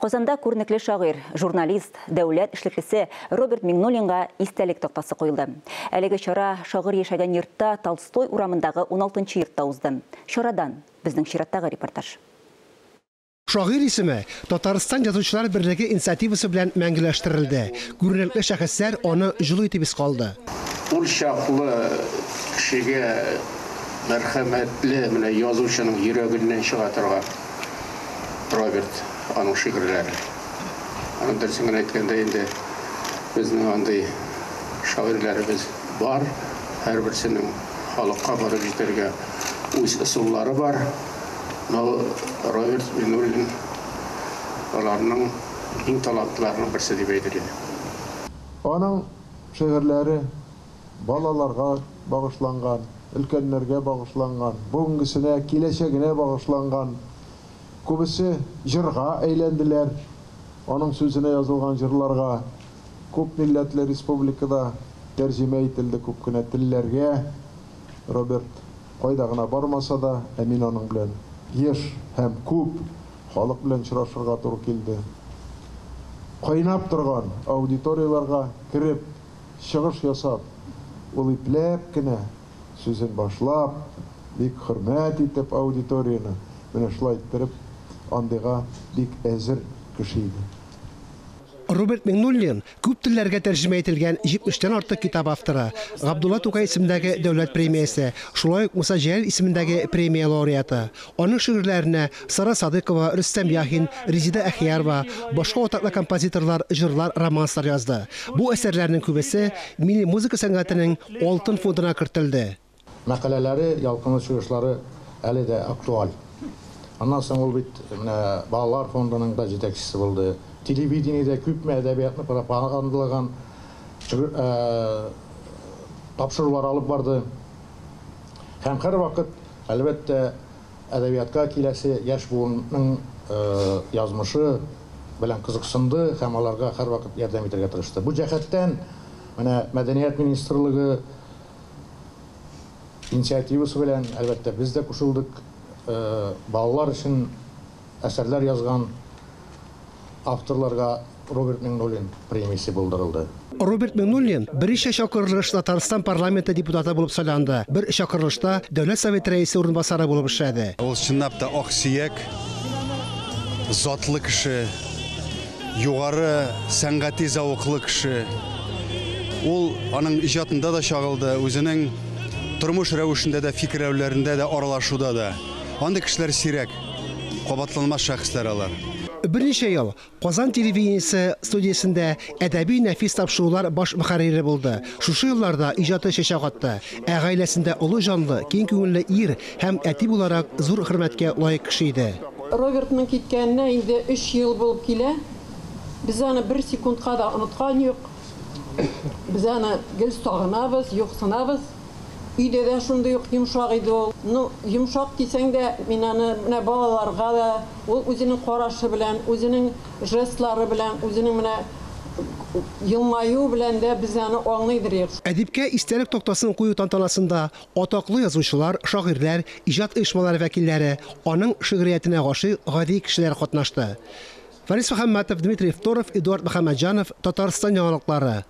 Казанда күренекле шагыйрь, журналист, дәүләт эшлеклесе Роберт Миңнуллинга истәлек тактасы куелды. Әлеге чара шагыйрь яшәгән йортта, Толстой урамындагы 16 йортта узды. Чарадан безнең чираттагы репортаж. Шагыйрь исеме Татарстан Язучылар берлеге инициативасы белән мәңгеләштерелде. Күренекле шәхесләр аны җылы итеп искә алды. Ул чаклы кешегә мәрхәмәтле, менә язучының йөрәгеннән чыга торган Роберт, аның шигырьләре. Аны дөресен генә әйткәндә инде, безнең андый шагыйрьләребез бар, һәрберсенең халыкка барып җитәргә үз ысуллары бар. Но Роберт Миңнуллин аларның иң талантлыларының берсе дип әйтер идем. Аның шигырьләре балаларга багышланган, өлкәннәргә багышланган, бүгенгесенә, киләчәгенә багышланган. Күбесе җырга әйләнделәр. Аның сүзенә язылган җырларга күп милләтле республикада тәрҗемә ителде күп кенә телләргә. Роберт кайда гына бармаса да, ә мин аның белән еш һәм күп халык белән очрашырга туры килде. Кайнап торган аудиторияләргә кереп, чыгыш ясап, ул ипләп кенә сүзен башлап, бик хөрмәт итеп аудиторияне, менә шулай иттереп, андыйга бик әзер кеше иде. Роберт Миңнуллин күп телләргә тәрҗемә ителгән 70 тән артык китап авторы, Габдулла Тукай исемендәге дәүләт премиясе, шулай ук Муса Җәлил исемендәге премия лауреаты. Аның шигырьләренә Сара Садыкова, Рөстәм Яхин, Резеда Әхиярова, башка атаклы композиторлар җырлар, романслар язды. Бу әсәрләрнең күбесе милли музыка сәнгатенең алтын фондына кертелде. Мәкаләләре, ялкынлы чыгышлары әле дә актуаль. Аннан соң ул бит менә балалар фондының да җитәкчесе булды. Телевидениедә күпме әдәбиятны пропагандалаган тапшырулар алып барды. Һәм һәрвакыт, әлбәттә, әдәбиятка киләсе яшь буынның язмышы белән кызыксынды һәм аларга һәрвакыт ярдәм итәргә тырышты. Бу җәһәттән менә Мәдәният министрлыгы инициативасы белән, әлбәттә, без дә кушылдык. Балалар өчен әсәрләр язган авторларга Роберт Миңнуллин премиясе булдырылды. Роберт Миңнуллин берничә чакырылыш Татарстан парламенты депутаты булып сайланды. Бер чакырылышта Дәүләт Советы рәисе урынбасары булып эшләде. Ул чынлап та аксөяк, затлы кеше, югары сәнгати зәвыклы кеше. Ул аның иҗатында да чагылды, үзенең тормыш рәвешендә дә, фикерләүләрендә дә, аралашуда да. Андый кешеләр сирәк, кабатланмас шәхесләр алар. Берничә ел Казан телевидениесе студиясендә әдәби нәфис тапшырулар баш мөхәррире булды. Шушы елларда иҗаты чәчәк атты. Ә гаиләсендә олы җанлы, киң күңелле ир һәм әти буларак зур хөрмәткә лаек кеше иде. Робертның киткәненә инде 3 ел булып килә. Без аны бер секундка да оныткан юк. Без аны гел сагынабыз, юксынабыз. Өйдә дә шундый ук йомшак иде ул. Ну, йомшак дисәң дә, мин аны менә балаларга да, ул үзенең карашы белән, үзенең жестлары белән, үзенең менә елмаю белән дә без аны аңлыйдыр идек. Әдипкә истәлек тактасын кую тантанасында атаклы язучылар, шагыйрьләр, иҗат оешмалары вәкилләре, аның шигъриятенә гашыйк гади кешеләр катнашты. Фарис Мөхәммәтов, Дмитрий Второв, Эдуард Мөхәммәтҗанов, Татарстан яңалыклары.